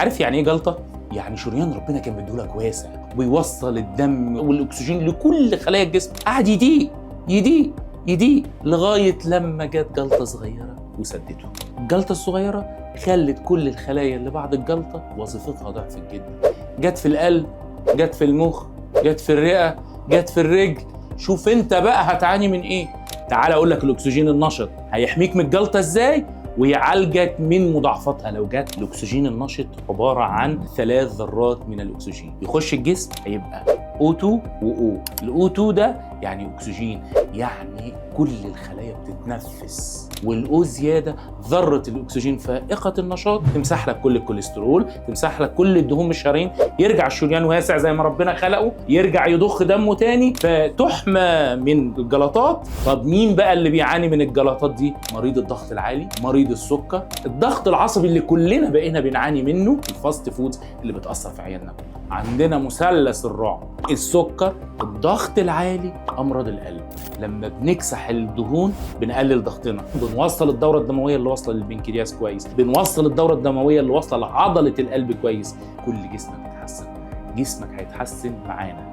عارف يعني ايه جلطة؟ يعني شريان ربنا كان مديهولك واسع ويوصل الدم والاكسجين لكل خلايا الجسم، قعد يضيق يضيق يضيق لغاية لما جت جلطة صغيرة وسدته. الجلطة الصغيرة خلت كل الخلايا اللي بعد الجلطة وظيفتها ضعفت جدا. جت في القلب، جت في المخ، جت في الرئة، جت في الرجل. شوف انت بقى هتعاني من ايه. تعال اقول لك الاكسجين النشط هيحميك من الجلطة ازاي ويعالجك من مضاعفاتها لو جت. الاكسجين النشط عبارة عن 3 ذرات من الاكسجين، يخش الجسم هيبقى O2 و O. ال O2 ده يعني اكسجين، يعني كل الخلايا بتتنفس، وال O زيادة ذره الاكسجين فائقة النشاط تمسح لك كل الكوليسترول، تمسح لك كل الدهون من الشرايين، يرجع الشريان واسع زي ما ربنا خلقه، يرجع يضخ دمه تاني، فتحمى من الجلطات. طب مين بقى اللي بيعاني من الجلطات دي؟ مريض الضغط العالي، مريض السكر، الضغط العصبي اللي كلنا بقينا بنعاني منه، ال fast foods اللي بتاثر في عيالنا. عندنا مثلث الرعب: السكر، الضغط العالي، امراض القلب. لما بنكسح الدهون بنقلل ضغطنا، بنوصل الدورة الدموية اللي واصله للبنكرياس كويس، بنوصل الدورة الدموية اللي واصله لعضله القلب كويس. كل جسمك بيتحسن، جسمك هيتحسن معانا.